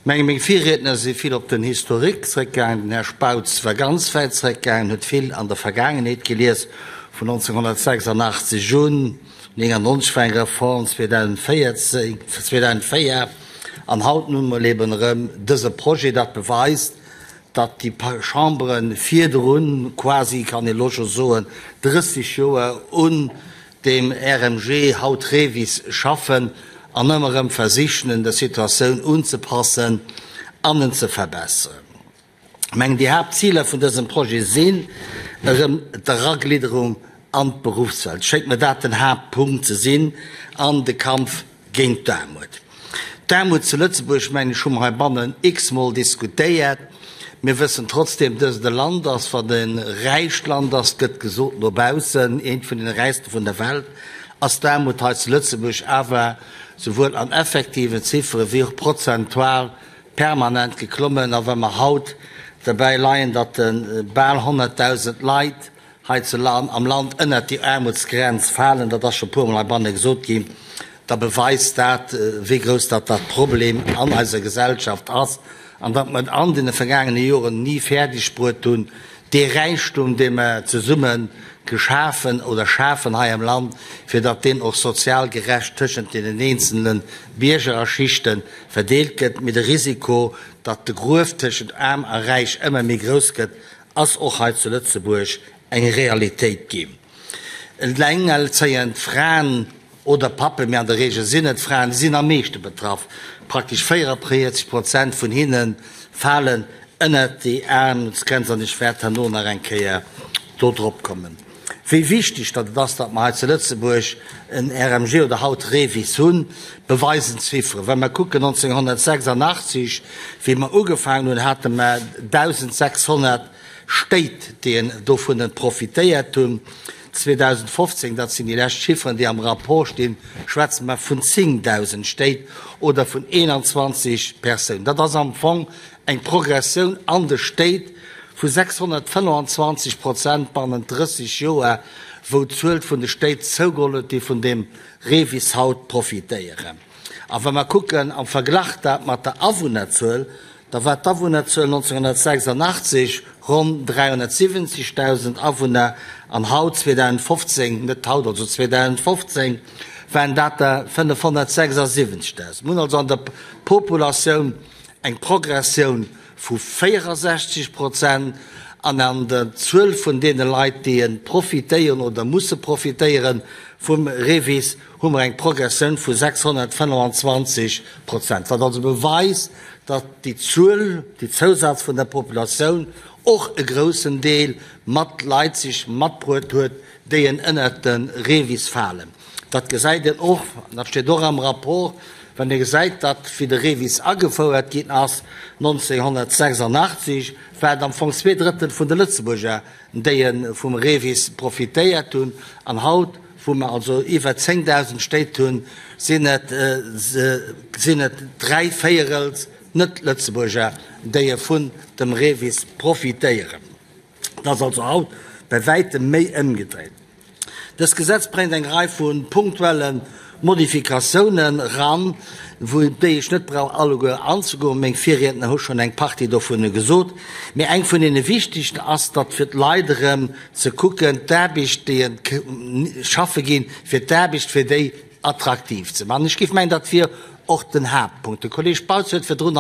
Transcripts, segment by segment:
Menge meng Virriedner si vill op den Historique zréckgaangen. Den Här Spautz war ganz wäit zréckgaangen, huet vill an der Vergaangenheet gelies, vun 1986 un, 99 war eng Reform, 2014, 2004 an haut nun emol eben erëm dëse Projet. Dat beweist, datt déi Chambere virdrun quasi, kann ee elo scho soen, 30 Joer un deem RMG, haut REVIS, schaffen an ëmmer erëm versichen, en der Situatioun unzepassen an en ze verbesseren. Ech mengen, déi Haaptziler vun dësem Projet sinn erëm d'Eraglidderung an d'Beruffswelt, schéngt mir dat den Haaptpunkt ze sinn, an de Kampf géint d'Aarmut. D'Aarmut zu Lëtzebuerg, mengen ech, hu mer heibannen x-mol diskutéiert. Mir wëssen trotzdem, dëst e Land ass, wat e räicht Land ass, gëtt gesot no baussen, eent vun den räichste vun der Welt, ass d'Aarmut hei zu Lëtzebuerg awer souwuel an effektiven Ziffere wéi och prozentual permanent geklommen. A wa mer haut derbäi leien, datt bal 100.000 Leit hei zu am Land ënnert déi Aarmutsgrenz falen, dat ass scho puermol heibanne gesot ginn, da beweist dat, wéi grouss datt dat Problem an eiser Gesellschaft ass an datt mer et an deene vergaangene Joren ni fäerdeg bruet hunn, dee Räichtum, dee mer zesumme geschafen oder schafen hei am Land, fir datt deen och sozial gerecht tëschent deenen eenzele Bierger a Schichte verdeelt gëtt. Mee de Risiko, datt de Gruef tëschent Aarm a Räich ëmmer méi grouss gëtt, ass och hei zu Lëtzebuerg eng Realitéit ginn. Elengerzéiend Fraen oder Pappen, mee an der Reegel sinn et Fraen, déi sinn am meeschte betraff. Praktesch 44 Prozent vun hinne falen ënnert déi Aarmutsgrenz an ech wäert herno nach eng Kéier do drop kommen. Wéi wichteg datt et ass, datt mer hei zu Lëtzebuerg en RMG oder haut REVIS hunn, beweisen d'Zifferen. Wa mer kucken, 1986, wéi mer ugefaangen hunn, hate mer 1.600 Stéit, déi dovun profitéiert hunn. 2015, dat sinn déi lescht Chifferen, déi am Rapport stinn, schwätze mer vun 10.000 Stéit oder vun 21 Persounen. Dat ass am Fong Eng Progressioun an de Stéit vu 625 Prozent bannent 30 Joer, wou d'Zuel vun de Stéit zougeholl huet, déi vun deem REVIS haut profitéieren. A wa mer kucken am Verglach dat mat der Awunnerzuel, da war d'Awunnerzuel 1986 ronn 370.000 Awunner an haut, 2015, net haut, also 2015, waren dat der 576.000. Mir hunn also an der Populatioun eng Progressioun vu 64 Prozent an an der Zuel vun deene Leit, déi e profitéieren oder musse profitéiere vum REVIS, hu mer eng Progressioun vu 625 Prozent, wat also beweist, datt déi Zuel, déi Zousaz vun der Populatioun och e groussen Deel mat Leit sech matbruet huet, déi en ënnert de REVIS falen. Dat gesäit een och, an dat steet och am Rapport, wann ee gesäit, datt, wéi de REVIS agefouert ginn ass 1986, war et am Fong zweedrëttel vun de Lëtzebuerger, déi vum REVIS profitéiert hunn. An haut, wou mer also iwwer 10.000 Stéit hunn, sinn et, sinn et dräivéierels Net-Lëtzebuerger, déi vun dem REVIS profitéieren. Et ass also haut bei wäitem méi ëmgedréit. Dëst Gesetz bréngt eng Rei vu punktuelle Modifikatiounen eran, op déi ech net brauch alleguer anzegoen. Meng Virriedner hu schonn eng Partie dovun gesot. Mee eng vun deene wichtegsten ass, datt fir d'Leit erëm ze kucken, d'Aarbecht, déi e schaffe ginn, fir d'Aarbecht fir déi attraktiv ze maachen. Ech géif mengen, dat wier och den Haaptpunkt. De Kolleeg Spautz huet virdrun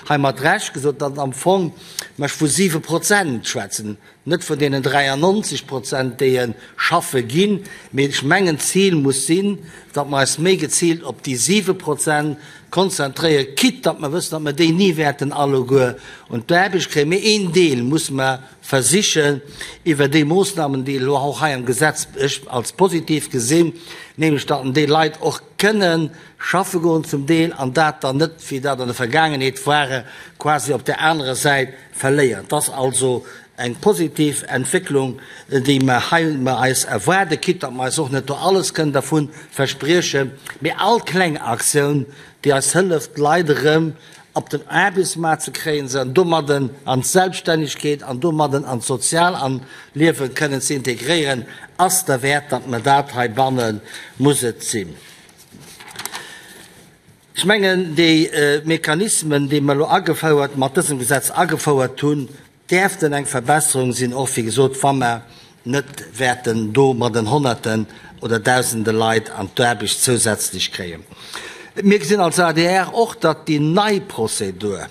hei mat Recht gesot, datt am Fong mer vu 7 Prozent schwätzen, net vun deenen 93 Prozent, déi e schaffe ginn. Mee ech mengen, d'Zil muss sinn, datt mer eis méi geziilt op déi 7 Prozent konzentréieren, quitte datt mer wëssen, datt mer déi ni wäerten alleguer un d'Aarbecht kréien. Mee een Deel musse mer versichen, iwwer déi Moossnamen, déi elo och hei am Gesetz ech als positiv gesinn, nämlech datt déi Leit och kënnen schaffe goen zum Deel an dat dann net, wéi dat an der Vergaangenheet war, quasi op där anerer Säit verléieren. Et ass also eng positiv Entwécklung, déi mer hei mer eis erwaarden, quitte datt mer eis och net do alles kënnen dervu verspriechen, mee all kleng Aktioun, déi eis hëlleft, d'Leit erëm op den Aarbechtsmaart ze kréien, se an domadden an d'Selbststännegkeet an domadden an d'Sozial an Liewe kënnen ze integréieren, ass derwäert, datt mer dat heibanne muss et sinn. Ech mengen, déi Mechanismen, déi mer elo agefouert, mat dësem Gesetz agefouert hunn, däerften eng Verbesserung sinn, och wéi gesot, wa mer net wäerten do mat en Honnerten oder Dausende Leit an d'Aarbecht zousätzlech kréien. Mir gesinn als adr och, datt déi nei Prozedur,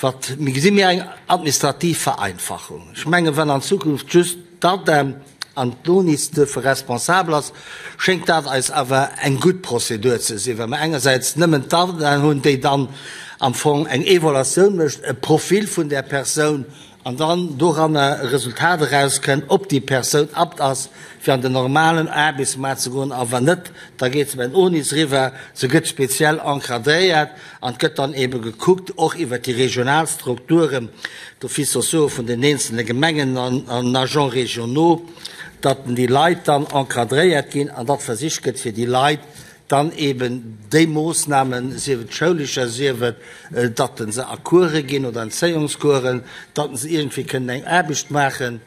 Wat mir gesi mir eng administrativ Vereinfachung. Ech mengen, wann an Zukunft just d'ADEM an d'ONIS duerfir responsabel ass, schéngt dat eis awer eng gutt Prozedur ze sinn, well mer engersäits nëmmen d'ADEM hunn, déi dann am Fong eng Evaluatioun mécht, e Profil vun där Persoun, an dann doranner e Resultat erauskënnt, ob déi Persoun apte ass, fir an den normalen Aarbechtsmaart ze goen, a wann net, da geet se bei den ONIS eriwwer, se gëtt speziell encadréiert an et gëtt dann eebe gekuckt, och iwwert déi regional Strukturen, d'Offices sociaux vun den eenzelne Gemengen an Agents régionaux, datt déi Leit dann encadréiert ginn an datt versicht gëtt, fir déi Leit Dann eben déi Moossnamen, sief et schoulescher, sief et, datt se a Course ginn oder Entzéiungscoursen, datt se iergendwéi kënnen eng Aarbecht maachen.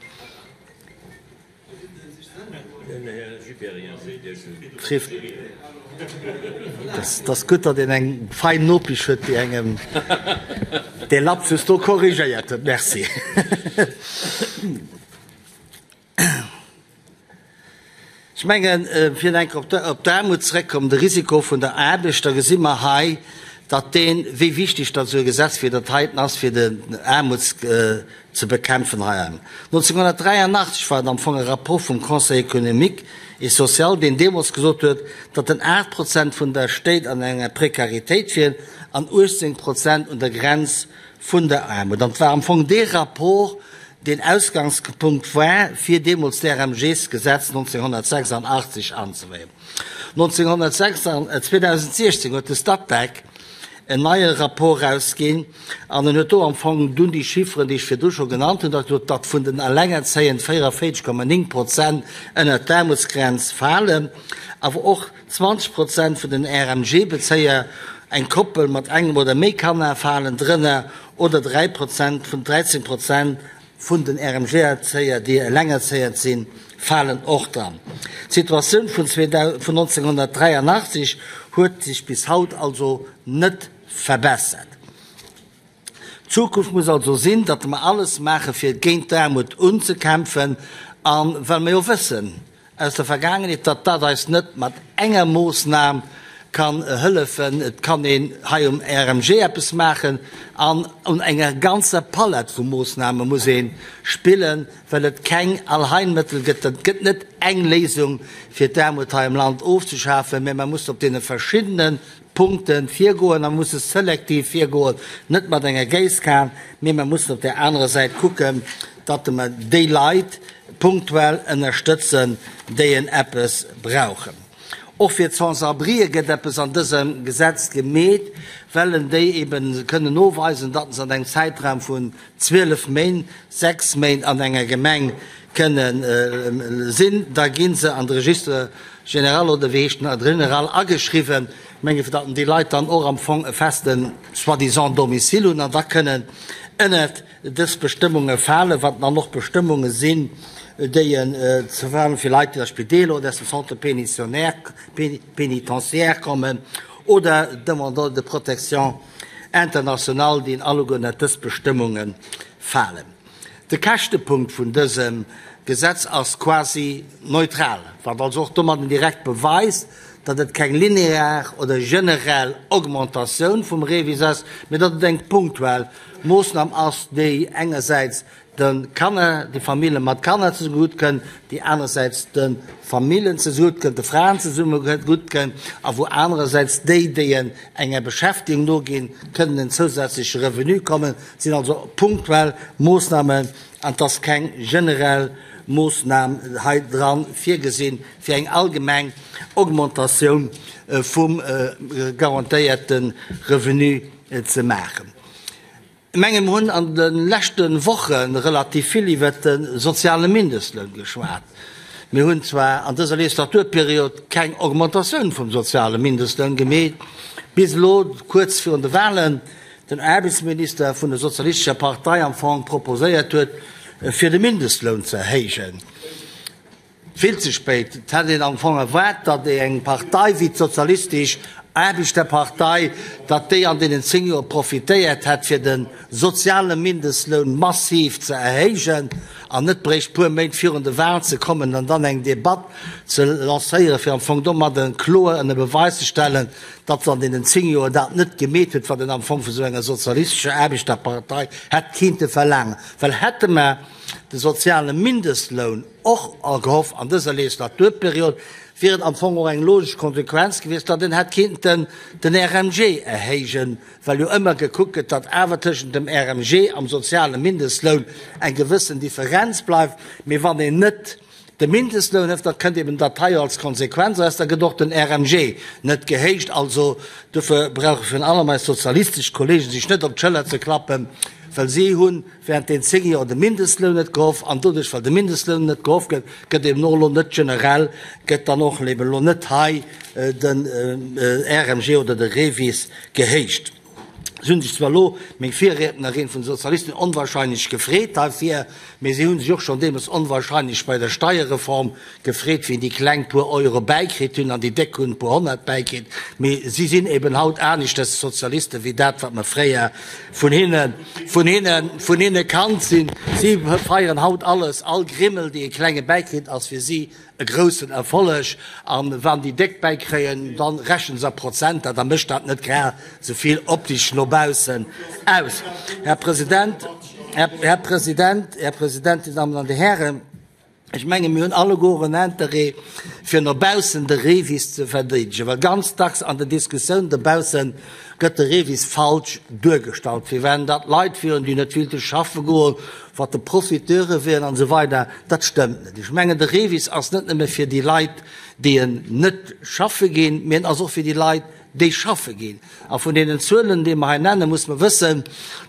Et ass gutt, datt een eng fein Nopisch huet, déi engem dee Lapsus do korrigéiert huet. Merci. Ech mengen, fir eng Kéier op d'Aarmut zeréckkommen, de Risiko vun der Aarbecht, da gesi mer hei, datt deen, wéi wichteg datt esou e Gesetz wéi dat heiten ass, fir den Aarmut ze bekämpfen hei am. 1983 war et am Fong e Rapport vum Conseil économique et social, deen deemools gesot huet, datt den 8 Prozent vun der Stéit an enger Prekaritéit wieren an 18 Prozent un der Grenz vun der Aarmut. An et war am Fong dee Rapport, deen Ausgangspunkt war, fir deemools d'RMG-Gesetz 1986 anzeféieren. 2016 huet de Statec en neie Rapport erausginn an en huet do am Fong dunn déi Chifferen, déi ech virdru scho genannt hunn, datt datt vun den Allengerzéiend 44,9 Prozent ënnert d'Aarmutsgrenz falen, awer och 20 Prozent vun den RMG-Bezéier, eng Koppel mat engem oder méi Kanner, falen drënner oder 3 Prozent vun 13 Prozent vun den RMG-Erzéier, déi elengerzéiend sinn, falen och dran. D'Situatioun vun 1983 huet sech bis haut also net verbessert. D'Zukunft muss also sinn, datt mer alles maache fir géint d'Aarmut unzekämpfen. A well mer jo wëssen aus der Vergaangenheet, datt dat eis net mat enger Moossnam kann hëllefen, et kann een hei um RMG eppes maachen an un enger ganzer Palett vu Moossname muss ee spillen, well et keng Allheilmëttel gëtt. Et gëtt net eng Léisung fir d'Aarmut hei am Land ofzeschafen, mä mer mussen op deene verschiddene Punkte virgoen a musse selektiv virgoen, net mat enger Géisskan, mee mer mussen op där anerer Säit kucken, datt mer déi Leit punktuell ënnerstëtzen, déi en eppes brauchen. Och fir d'Sans-abrien gëtt eppes an dësem Gesetz gemeet, well en déi ebe kënnen noweisen, datt se an engem Zäitraum vun 12 Méint, 6 Méint an enger Gemeng kënne sinn, da gi se an de Registre général oder wéi heescht en, général ageschriwwen, menge fir datt déi Leit dann och am Fong e feste soi-disant Domicile hunn an da kënnen ënnert dës Bestëmmunge falen, wat dann och Bestëmmunge sinn, déi en ze falen fir Leit, déi aus Spideeler oder aus dem Centre pénitentiaire kommen oder Demandeurs de protection internationale, déi alleguer ënnert dës Bestëmmunge falen. De Käschtepunkt vun dësem Gesetz ass quasi neutral, wat also och domadden direkt beweist, datt et keng linear oder generell Augmentatioun vum REVIS ass, mee datt et eng punktuell Moossnam ass, déi engersäits de Kanner, de Famille mat Kanner zegutt kënnt, déi anersäits de Famillen zegutt kënnt, de Fraen zegutt kënnt, a wou anerersäits déi, déi en enger Beschäftigung noginn, kënnen en zousätzleche Revenu kommen. Et sinn also punktuell Moossnamen an et ass keng generell Moossnam hei dra virgesinn, fir eng allgemeng Augmentatioun vum garantéierte Revenu ze maachen. Ech mengen, mir hunn an de leschte Woche relativ vill iwwert de soziale Mindestloun geschwat. Mir hunn zwar an dëser Legislaturperiod keng Augmentatioun vum soziale Mindestloun gemeet, bis elo kuerz virun de Wahlen den Aarbechtsminister vun der Sozialistescher Partei am Fong proposéiert huet, fir de Mindestloun ze erhéijen. Vill ze spéit. Et hätt een am Fong erwaart, datt eng Partei wéi d'Sozialistesch Aarbechterpartei, datt déi an deenen 10 Joer profitéiert hätt, fir de soziale Mindestloun massiv ze erhéijen an net bréicht puer Méint virun de Wahlen ze kommen an dann eng Debatt ze lancéieren, fir am Fong domadde kloer ënner Beweis ze stellen, datt se an deenen 10 Joer dat net gemeet huet, wat een am Fong vu sou enger sozialistescher Aarbechterpartei hätt kinnte verlaangen. Well hätte mer de soziale Mindestloun och erhoff an dëser Legislaturperiod, wier et am Fong och eng logesch Konsequenz gewiescht, datt een hätt kinnten den RMG erhéijen, well jo ëmmer gekuckt gëtt, datt awer tëschent dem RMG am soziale Mindestloun eng gewëssen Differenz bleift. Mee wann een net de Mindestloun hëft, da kënnt eben dat hei als Konsequenz eraus, da gëtt och den RMG net gehéicht. Also dofir brauche virun allem eis sozialistesch Kollegen sech net op d'Schëller ze klappen, well si hu während den 10 Joer de Mindestloun net gehoff an doduerch, well de Mindestloun net gehoff gëtt, gëtt eben och elo net generell, gëtt dann och eben elo net hei den RMG oder de REVIS gehéicht. Si hunn sech zwar elo, meng Virriednerin vun de Sozialisten, onwahrscheinlech gefreet heifir, mee si hu sech och schonn deemools onwahrscheinlech bei der Steierreform gefreet, wéi déi Kleng puer Euro bäikritt hunn an déi Déck hunn e puer Honnert bäikritt. Mee si sinn eben haut aneschters Sozialisten, wéi dat, wat mer fréier vun hinne, vun hinne, vun hinne kannt sinn. Si feieren haut alles, all Grimmel, déi e Klenge bäikritt, ass fir si e groussen Erfolleg. A wann déi Déck bäikréien, da rechne se a Prozenter, da mécht dat net grad esou vill optisch no baussen aus. Här President, Här President, Här President, Dir Dammen an Dir Hären, Ech menge mir hunn alleguer en Interêt, fir no baussen de REVIS ze verdeedegen, well ganz dacks an der Diskussioun dobausse gëtt de REVIS falsch duergestallt, wéi wenn dat Leit wieren, déi net willte schaffe goen, wat de Profiteure wieren an esou weider. Dat stëmmt net. Ech mengen, de REVIS ass net nëmme fir déi Leit, déi en net schaffe ginn, mee en ass och fir déi Leit, déi schaffe ginn. A vun deenen Zuelen, déi mer hei nennen, muss mer wëssen,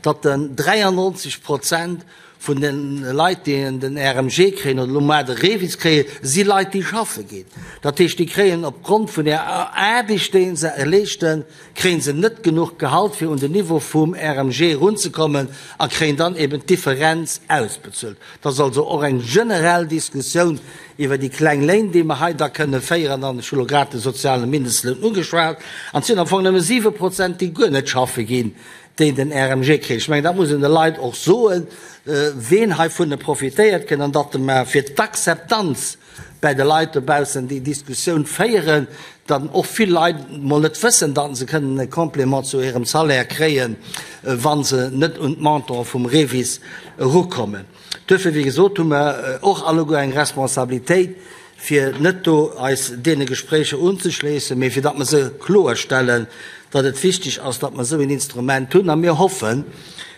datt den 93 Prozent Vun de Leit, déi den RMG kréien oder elo mar de REVIS kréien, si Leit, déi schaffe ginn. Dat heescht, déi kréien opgrond vun der Aarbecht, déi se leeschten, kréie se net genuch Gehalt, fir un den Niveau vum RMG erunzekommen a kréien dann eben d'Differenz ausbezuelt. Dat ass also och eng generell Diskussioun iwwer déi kleng Léin, déi mer hei da kënne féieren. An ech hu lo grad de soziale Mindestloun ugeschwat. An et sinn am Fong nëmme 7 Prozent, déi guer net schaffe ginn, déi den RMG kréien. Ech mengen, dat muss een de Leit och soen, ween heivunner profitéiert kënn, an datt mer fir d'Akzeptanz bäi de Leit dobaussen déi Diskussioun féieren, datt och vill Leit mol net wëssen, datt se kënnen e Complément zu hirem Salaire kréien, wa se net un d'Montantë vum REVIS erukommen. Duerfir, wéi gesot, hu mer och alleguer eng Responsabilitéit, fir net do eis deene Gespréicher unzeschléissen, mee fir datt mer se kloerstellen, datt et wichteg ass, datt mer esou een Instrument hunn. A mir hoffen,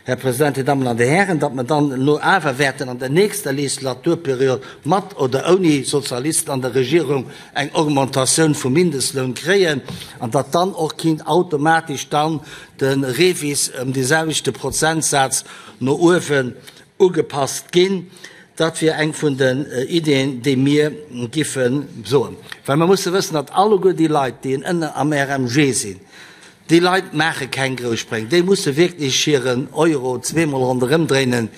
Här President, Dir Dammen an Dir Hären, datt mer dann elo awer wäerten an der nächster Legislaturperiod mat oder ouni Sozialisten an der Regierung eng Augmentatioun vum Mindestloun kréien an datt dann och kinnt automatesch dann de REVIS ëm deeselwechte Prozentsaz no uewen ugepasst ginn. Dat wier eng vun den Ideeën, déi mir giffe soen. Well mer musse wëssen, datt alleguer déi Leit, déi ënner am RMG sinn, déi Leit maache keng grouss Spréng. Déi musse wierklech hiren Euro zweemol ronderëm dréinen,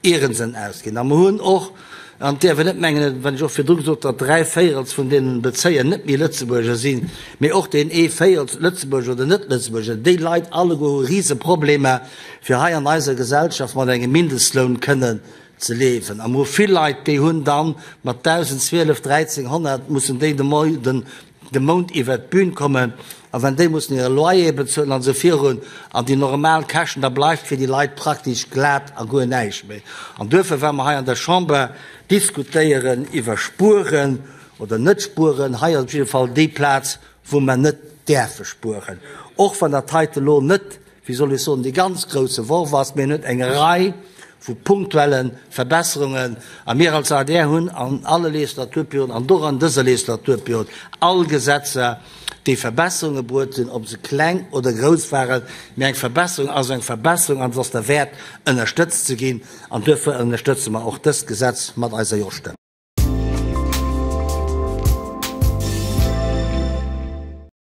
ieren se en ausginn. A mer hunn och, an et däerf een net mengen, wat ech och virdru gesot, datt dräivéierels vun deenen Bezéier net méi Lëtzebuerger sinn, mee och deen ee Véierels, Lëtzebuerger oder net-Lëtzebuerger, déi Leit alleguer hu Riseproblemer, fir hei an eiser Gesellschaft mat engem Mindestloun kënnen ze liewen. A mer hu vill Leit, déi hunn dann mat 1.000, 12, 1.300 mussen déi de de Mount iwwert d'Bün kommen. A wann déi mussen hire Loyer bezuelen an esou virun an déi normal Käschten, da bleift fir déi Leit praktesch glat a guer näischt méi. An duerfir, wa mer hei an der Chamber diskutéieren iwwer Spueren oder net spueren, hei ass op jidde Fall déi Plaz, wou mer net däerfe spueren, och wann dat heite elo net wéi soll ech soen, dee ganz grouse Worf ass, mee en huet eng Rei vu punktuelle Verbesserungen. A mir als adr hunn an alle Legislaturperioden an och an dëser Legislaturperiod all Gesetzer, déi Verbesserunge bruet hunn, ob se kleng oder grouss waren, mee eng Verbesserung ass eng Verbesserung an se ass derwäert, ënnerstëtzt ze ginn. An duerfir ënnerstëtze mer och dëst Gesetz mat eiser Jo-Stëmm.